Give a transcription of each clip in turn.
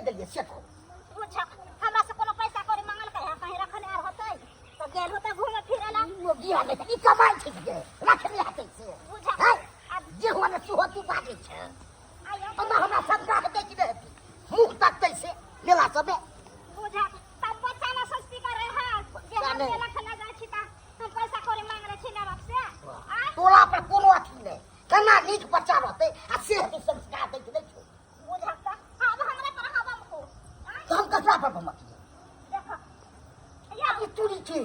देलियै से कहू। बुझक हमरा से कोनो पैसा कौड़ी मांगलकै है कहीं रखने आर होतै तऽ गेल होतै घूमे फिरे ला। मोगिया नहि ई कमाइ छै जे रखने हेतै से। बुझक हैं? आब जे हुआ ने सेहो तू बाजै छै। आइयो ओना हमरा शंका हेतै कि नहि हेतै? मुख तकतै से मेला सबमे। बुझक तब बच्चा ने सस्ती करे है जे बच्चा हम नहि। मेला खेला जाइ छी तऽ हम पैसा कौड़ी मांग लै छी माय बाप से आँय? तोरा पर कोनो अथी नहि, केना नीक बच्चा रहतै आ से तू संस्कार दै नहि छौ। बुझक तऽ आब हमरे पर अहाँ बमकू। आँय? तऽ हम ककरा पर बमकियै? देखऽ या ई चूड़ी छी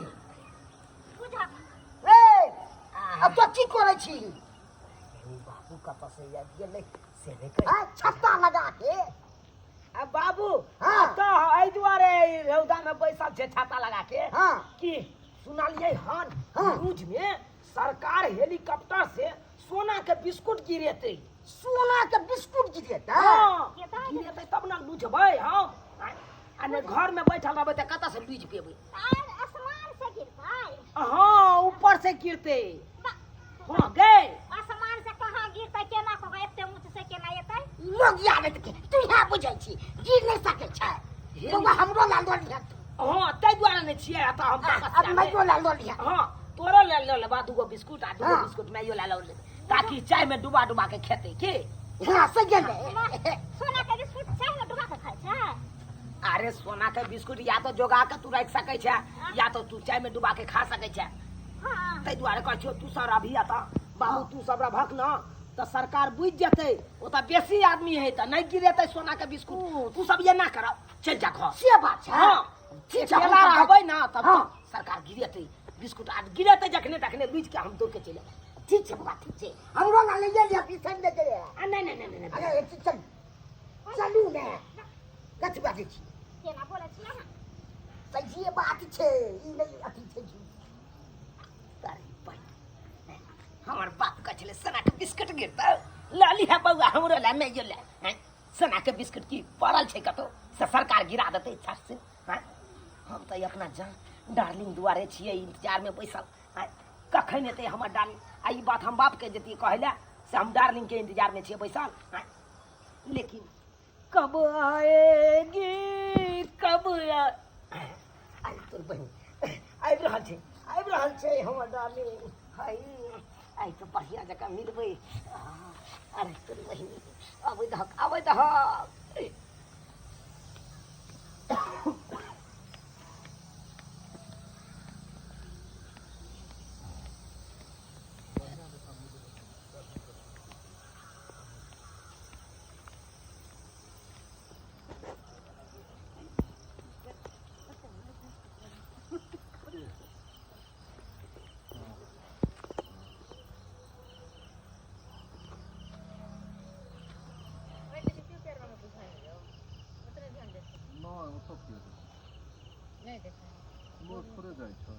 बुझक। रे, अब तो की करै छी? बाबू कतऽ से आबि गेलै से नहि कहि। आँय, छत्ता लगा के। आ बाबू हाँ। तऽ एहि दुआरे ई रौदा में बैसल छै छाता लगा के। हाँ। कि सुनलियै हन हाँ। न्यूज में सरकार हेलीकॉप्टर से सोना के बिस्कुट गिरेतै। सोना के बिस्कुट गिरेतै? हाँ, गिरेतै। गिरेतै तब ने लुझबै हम। आ नहि घर में बैठल रहबै तऽ कतऽ से लुझि पेबै? आर आसमान से गिरतै? हाँ, ऊपर से गिरतै। हाँ गे। आसमान से कहाँ गिरतै, केना कऽ एते ऊँच से केना एतै? लोग याद के तू इएह बुझै छी गिर नहि सकै छै। बौआ हमरो ला लऽ लिहऽ तू। हाँ, ताहि दुआरे नहि छियै एतऽ हम अब तपस्या मे। माइयो ला लऽ लिहऽ। हाँ, तोरो ले लऽ लेबा दूगो बिस्कुट आ दूगो हाँ। बिस्कुट माइयो ला लऽ लेबै ताकि चाय में डुबा डुबा के खेतै की। हाँ, से गेलै। सोना के बिस्कुट चाय में डुबा के खाइ छै? अरे सोना के बिस्कुट या तो जोगा के तू राखि सकै छै या तो तू चाय में डुबा के खा सकै छै। हाँ। ताहि दुआरे कहै छियौ तू सब अभी एतऽ बाबू तू सब रहबहक न तऽ सरकार बुझि जेतै, ओतऽ बेसी आदमी है तऽ नहि गिरेतै सोना के बिस्कुट। तू सब एना करब, चलि जा घर। से बात छै। हाँ। ठीक छै, अकेला हम सब रहबै ना तब हाँ। तऽ सरकार गिरेतै बिस्कुट आ गिरेतै जखने तखने लुझि के हम दौड़ के चलि एबै। ठीक छै बाबा, ठीक छै, हमरो ला लैए लिअ, पीछे नहि गेलै। आ नहि नहि नहि नहि। अरे चल चलू ने, कथी बाजै छी? केना बोलै छी अहाँ? सहिए बात छै, ई नहि अथी छै झूठ। अरे भाई, हमर बाप कहै छलै सोना के बिस्कुट गिरतौ, लऽ लिहऽ बौआ हमरो लए मैयो लए। हैं, सोना के बिस्कुट की पड़ल छै कतौ से सरकार गिरा देतै छत से? हैं, हम तऽ अपना जान डार्लिंग दुआरे छियै इंतजार में बैसल। हैं, कखन एतै हमर डार्लिंग? आ ई बात हम बापके जैतियै कहै लए से हम डार्लिंग के इंतजार में छियै बैसल। हैं, लेकिन कब आएगी कब अरे तोर बहिन आबि रहल छै, आबि रहल छै हमर डार्लिंग। हाय, आइ तऽ बढ़िआँ जकाँ मिलबै। अरे तोर बहिन अबै दहक, अबै दहक। नहि, ओतऽ किया जेतै? नहि देखै लोक थोड़े जाइ छै।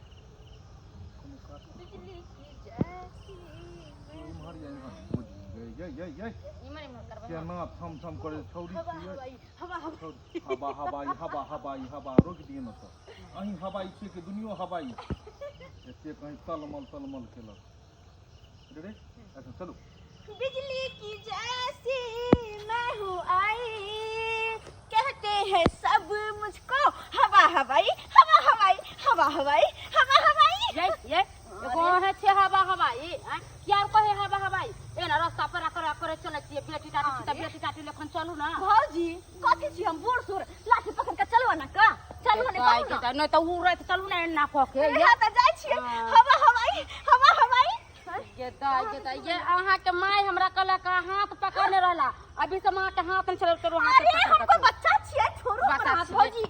कोनो काज बिजली की जैसी इम्हर या इम्हर बुझि गे, यै यै यै इम्हर इम्हर करबै। केना थम थम करे छौरी हवा छियै। हवाई हवा हवा छौरी, हवा हवाई हवा हवाई हवा रोकि दियौ ने तऽ अहीं हवाई छियै कि दुनियो हवाई छै? एते कहीं तलमल तलमल केलक। रेडी अच्छा चलू। बिजली की जैसी मैं हूँ आई, कहते हैं सब मुझको हवा हवाई हवा हवाई हवा हवाई हवा हवाई। ये ये एगो है छे हवा हवाई। आँय, किया कहे हवा हवाई? ए ना रास्ता पर कर कर चलै छियै, बेटी टाटी छी तऽ बेटी टाटी लेखन चलू ना। भौजी कथी छी हम बूढ़ सूढ़ लाठी पकड़ के चलू ना का चलू ने कहू ना। नहि तऽ उ राति चलू ना एना कऽ के। यहाँ तऽ जाइ छियै हवा हवाई हवा हवाई। ये दाइ ये दाइ ये अहाँ के माय हमरा कहलक हाथ पकड़ने रहला, अभी से माँ के हाथ नहीं चलल करू। हाथ अरे पकड़ हम के कोई बच्चा छियै, छोड़ू बच्चा अपन हाथ छियै। भौजी।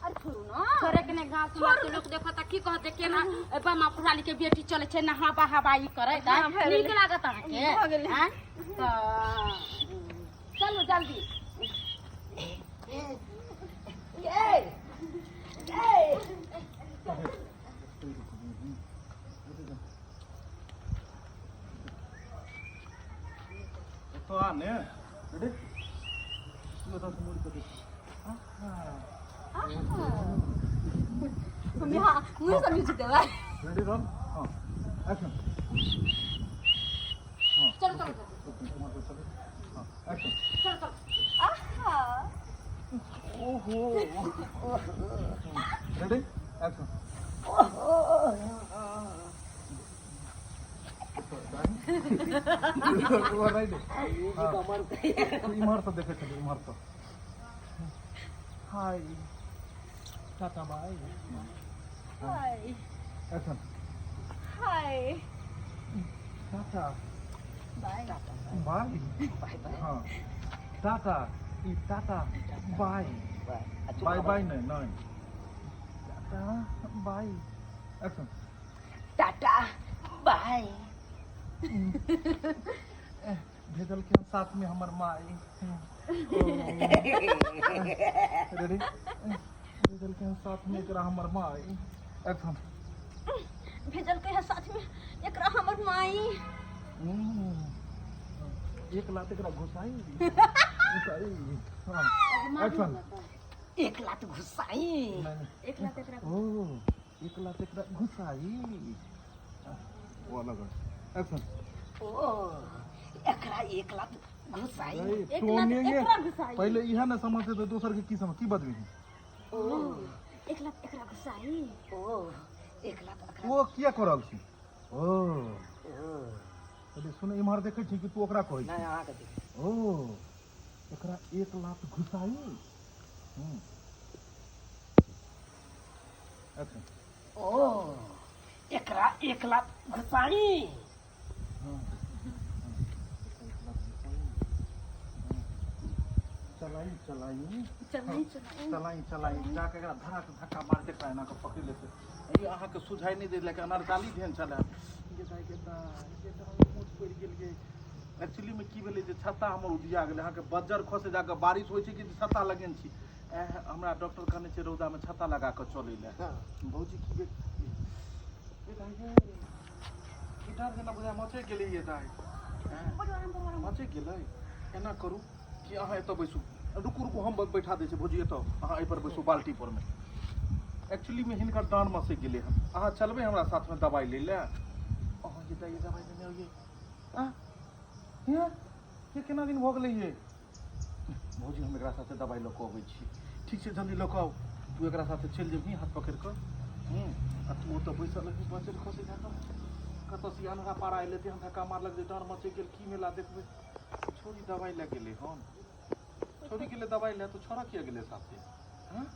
अरे छोड़ू ना। छोड़े के नहीं, गाँव समाज के लोग देखत त की कहत केना ए बामा पुराली के बेटी चले छै ना हवा हवाई करे। हाँ, भए नीक गेलै। लागत अहाँ के? भऽ गेलै। आँय? तऽ चलू जल्दी। ये ये एतऽ आ ने। रेडी तू एतऽ से मुड़ि कऽ देख। मम्मी हाँ मुँह से म्यूजिक देबै। रेडी रह। हाँ, एक्शन। हाँ चलू चलू ओके, उम्हर से चलू। हाँ एक्शन। चलू चलू। आहा ओहो, रेडी, एक्शन। इम्हर से देखे छलियै, इम्हर से। हाय, टाटा, बाय। हाय। एक्शन। हाय। टाटा। बाय। बाय। हाँ, टाटा, ई टाटा बाय बाय बाय। नहीं नहीं, tata bye, action. Tata bye. भेजल के साथ में हमर माई। रेडी। भेजल के साथ में एकरा हमर माई, एक्शन। भेजल के है साथ में एकरा हमर माई। एक लात एकरा घुसाई घुसाई। हाँ, एक्शन। एक लात घुसाई। नहीं। एक लात एकरा ओ, एक लात एकरा घुसाई, वो अलग है। एक्शन। ओ, एकरा एक लात घुसाई। अरे, एक लात टोने ये एकरा घुसाई। पहिले इहा न समझते तो दोसर के की समझ की बदबी। ओ। एक लात एकरा घुसाई। ओ, एक लात एकरा ओ किया कर रहल छी? ओ अरे सुन, इम्हर देखै छी कि तू ओकरा कहै छी? नहि, अहाँके देख। ओ, एकरा एक लात घुसाई। अच्छा। ओ, एकरा एक लात घुसाई। हाँ, एक लात घुसाई। हाँ। चलाई चलाई। चलाई चलाई। चलाई चलाई, जाके एकरा धड़क धक्का मार के एकरा एना के पकड़ लेते। ई अहाँके सुझाइ नहि देलक, अनारकाली ध्यान छलै। गे दाइ, गे दाइ, गे दाइ, मोच पड़ि गेल गे। एक्चुअली मे की भेलै जे छत्ता हमर उधिया गेलै अहाँके, बज्जर खसे जाके बारिश होइ छै कि छत्ता लगेने छी। एह, हमरा डॉक्टर कहने छै रौदामे छत्ता लगा कऽ चलै लए। भौजी, की भेल गे दाइ? गे, ई डर जेना बुझाइ मचकि गेलै ये दाइ। मचकि गेलै। एना करू कि अहाँ एतऽ बैसू। रुकू रुकू, हम बैठा दै छी। भौजी, एतऽ अहाँ एहिपर बैसू, बाल्टी परमे। एक्चुअली मे हिनकर डाँड़ मसकि गेलै हन। अहाँ चलबै हमरा साथमे दबाइ लै लए? अहाँ ये दाइ, ये दबाइ लेने आइए। आ ये ये केना दिन भऽ गेलै ये? भौजी, हम एकरा साथे दबाइ लऽ कऽ अबै छी। ठीक छै, जल्दी लऽ कऽ आउ। तू एकरा साथे चलि जेबही हाथ पकड़ि कऽ। आ तू ओतऽ बैसल रही। बचल खसै जा कऽ कतऽ से अनरा पारा एलै, तेहन धक्का मारलक जे डाँड़ मचकि गेल। की मेला देखबै? छोरी दबाइ लए गेलै हन। छोरी गेलै दबाइ लए तऽ छोड़ा किया गेलै साथे? हँ।